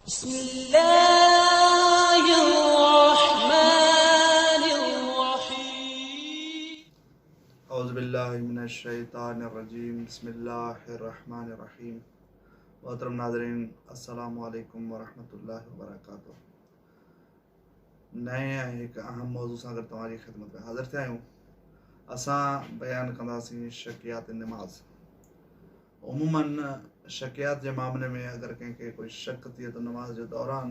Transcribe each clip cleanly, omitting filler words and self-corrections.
بسم الله الرحمن الرحيم. اعوذ بالله من الشيطان الرجيم بسم الله الرحمن الرحيم محترم ناظرين السلام عليڪم ورحمة الله وبرڪاته. نئين ۽ هڪ اهم موضوع سان گڏ توهان جي خدمت ۾ حاضر ٿيا آهيون. اسان بيان ڪنداسين شڪيات نماز. عموماً شڪيات جي معاملي ۾ اگر ڪنهن کي ڪوئي شڪ ٿئي ٿو نماز جي دوران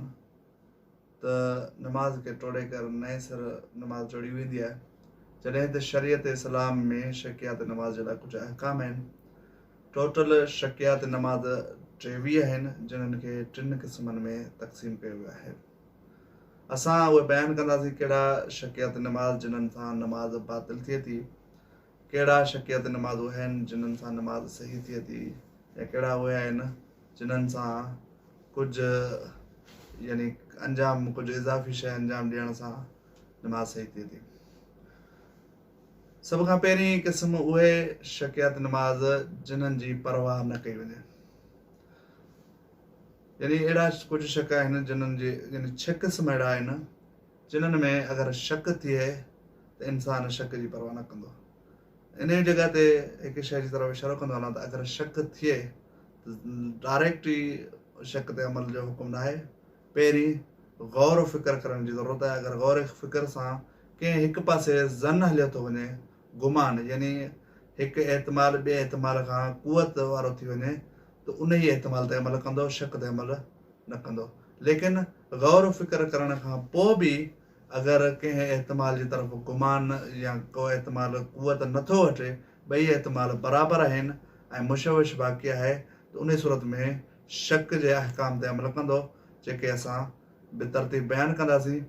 ته نماز کي ٽوڙي ڪر نئين سر نماز جوڙي ويندي آهي. جڏهن ته شريعت اسلام ۾ شڪيات نماز جي لاء ڪجهه احڪام آهن. ٽوٽل شڪيات نماز 23 آهن جنھن کي ٽن قسمن ۾ تقسيم ڪيو ويو آهي. اسان اهي بيان ڪنداسين ڪهڙا شڪيات نماز جنھن سان نماز باطل ٿئي ٿي، ڪهڙا شڪيات نماز اهي آهن جنھن سان نماز صحيح ٿئي ٿي يا ڪهڙا اهي آهن جنھن سان ڪجهه يعني انجام ڪجهه اضافي شيء انجام ڏيڻ سان نماز صحيح ٿئي ٿي. سڀ کان پهرين قسم اهي شڪيات نماز جنھن جي پرواهه نه ڪئي وڃي، يعني اهڙا ڪجهه شڪ آهن جنھن جي يعني 6 قسم اهڙا آهن جنھن ۾ اگر شڪ ٿئي ته انسان شڪ جي پرواهه نه ڪندو. انهيء جڳهه تي هڪ شيء جي طرف اشارو ڪندو هلان ته اگر شڪ ٿئي ته ڊائريڪٽ ئي شڪ تي عمل جو حڪم ناهي. پهرين غور و فڪر ڪرڻ جي ضرورت آهي. اگر غور فڪر سان ڪنهن هڪ پاسي ظن هليو ٿو وڃي، گمان يعني هڪ احتمال ٻئي احتمال کان قوت وارو ٿي وڃي ته انهيء احتمال تي عمل ڪندو، شڪ تي عمل نه ڪندو. ليڪن غور و فڪر ڪرڻ کان پوء به اگر ڪنهن احتمال جي طرف گمان يا ڪو احتمال قوت نه ٿو وٺي، ٻئي احتمال برابر آهن ۽ مشوش باقي آهي ته انهي صورت ۾ شڪ جي احڪام تي عمل ڪندو، جيڪي اسان بالترتيب بيان ڪنداسين.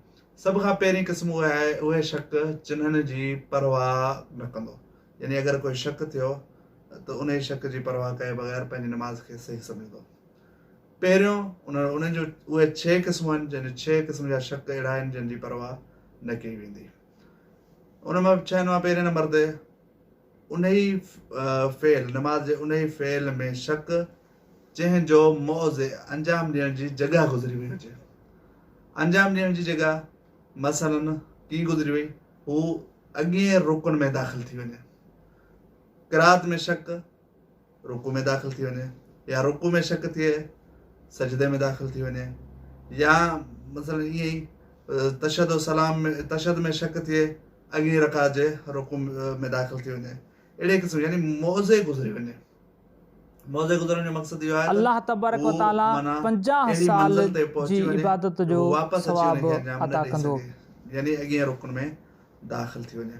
سڀ کان پهرين قسم اهي آهي، اهي شڪ جنھن جي پرواهه نه ڪندو، يعني اگر ڪوئي شڪ ٿيو ته انهي شڪ جي پرواهه ڪئي بغير پنهنجي نماز کي صحيح سمجهندو. پهريون انهن جو اهي 6 قسم آهن جن 6 قسم جا شڪ اهڙا آهن جن جي پرواهه نه ڪئي ويندي. ان مان ڇهن مان پهرين نمبر تي انهي فعل نماز جي انهي فعل ۾ شڪ جنهن جو موضع انجام ڏيڻ جي جڳهه گذري وئي هجي. انجام ڏيڻ جي جڳهه مثلاً ڪيئن گذري وئي، هو اڳئين رڪن ۾ داخل ٿي وڃي. قرات ۾ شڪ رڪوع ۾ داخل ٿي وڃي يا رڪوع ۾ شڪ ٿئي سجدي ۾ داخل ٿي وڃي يا مثلا ائين ئي تشهد و سلام ۾ تشهد ۾ شڪ ٿئي اڳئين رڪعت جي رڪوع ۾ داخل ٿي وڃي، اهڙي قسم يعني موضع گذري وڃي. موضع گذرڻ جو مقصد اهو آهي ته الله تبارڪ هو و تعاليٰ معنيٰ 50 اهڙي سال منزل تي پهچي جي وڃي عبادت جو جو هو واپس اچي ان ثواب کي انجام نه عطا ڏئي ڪندو. سگهي، يعني اڳئين رڪن ۾ داخل ٿي وڃي.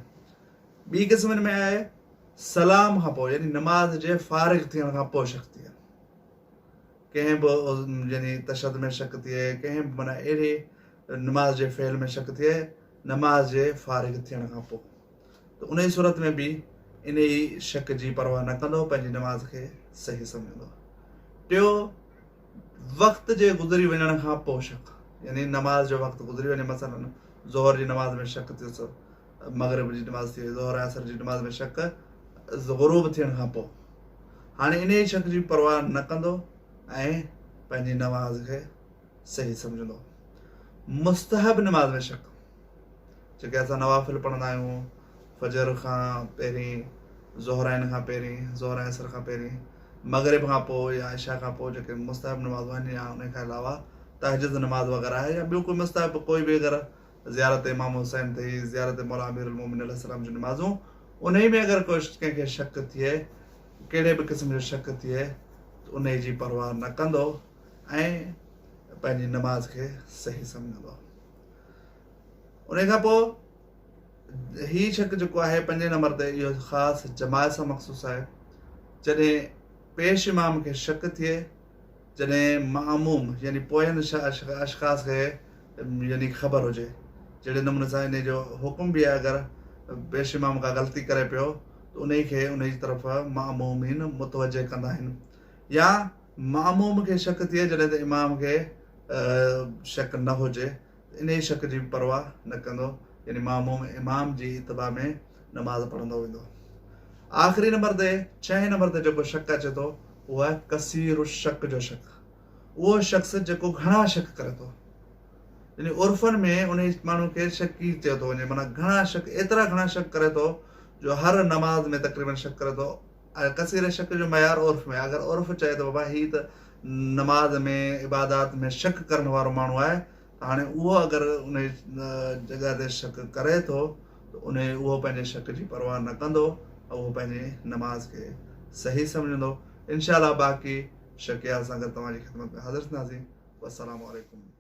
ٻي قسم ان ۾ آهي سلام کان پوء يعني نماز جي فارغ ٿيڻ کان پوء شڪ ٿئي، ڪنهن به يعني تشهد ۾ شڪ ٿئي، ڪنهن به معنيٰ اهڙي نماز جي فعل ۾ شڪ ٿئي نماز جي فارغ ٿيڻ کان پوء ته انهي صورت ۾ به انهي شڪ جي پرواهه نه ڪندو، پنهنجي نماز کي صحيح سمجهندو. ٽيو وقت جي گذري وڃڻ کان پوء شڪ، يعني نماز جو وقت گذري وڃي، مثلا ظهر جي نماز ۾ شڪ ٿيس، مغرب جي نماز ٿي وئي، ظهر ۽ عصر جي نماز ۾ شڪ غروب ٿيڻ کان پوء، هاڻي انهيء شڪ جي پرواهه نه ڪندو ۽ پنهنجي نماز کي صحيح سمجهندو. مستحب نماز ۾ شڪ، جيڪي اسان نوافل پڙهندا آهيون فجر کان پهرين، ظهرين کان پهرين، ظهر ۽ عصر کان پهرين، مغرب کان پوء يا عشاء کان پوء جيڪي مستحب نمازون آهن يا ان کان علاوه تهجد نماز وغيره آهي يا ٻيو ڪوئي مستحب ڪوئي به اگر زيارت امام حسين ٿي، زيارت مولا امير المومنين عليه السلام جون نمازون، انهي ۾ اگر ڪو ڪنهن کي شڪ ٿئي، ڪهڙي به قسم جو شڪ ٿئي ته انهي جي پرواهه نه ڪندو ۽ پنهنجي نماز کي صحيح سمجهندو. انهي کان پوء هي شڪ جيڪو آهي پنجين نمبر تي اهو خاص جماعت سان مخصوص آهي، جڏهن پيش امام کي شڪ ٿئي، جڏهن ماموم يعني پوين اشخاص کي يعني خبر هجي، جهڙي نموني سان انهي جو حڪم به آهي اگر پيش امام ڪا غلطي ڪري پيو ته انهي کي انهي جي طرف مامومين متوجه ڪندا آهن، يا ماموم کي شڪ ٿئي جڏهن ته امام کي شڪ نه هجي ته انهي شڪ جي به پرواهه نه ڪندو، يعني ماموم امام جي اتباع ۾ نماز پڙهندو ويندو. آخري نمبر تي ڇهين نمبر تي جيڪو شڪ اچي ٿو اهو آهي ڪثير الشڪ جو شڪ. اهو شخص جيڪو گهڻا شڪ ڪري ٿو يعني عرفن ۾ ان ماڻهو کي شڪي چيو ٿو وڃي معنيٰ گهڻا شڪ ايترا گهڻا شڪ ڪري ٿو جو هر نماز ۾ تقريبن شڪ ڪري ٿو ۽ ڪثير شڪ جو معيار عرف ۾ اگر عرف چئي ته بابا هي ته نماز ۾ عبادات ۾ شڪ ڪرڻ وارو ماڻهو آهي ته هاڻي اهو اگر ان جڳهه تي شڪ ڪري ٿو ته ان اهو پنهنجي شڪ جي پرواهه نه ڪندو اهو پنهنجي نماز کي صحيح سمجهندو انشاء الله باقي شڪيات سان گڏ توهان جي خدمت ۾ حاضر ٿينداسين والسلام عليڪم.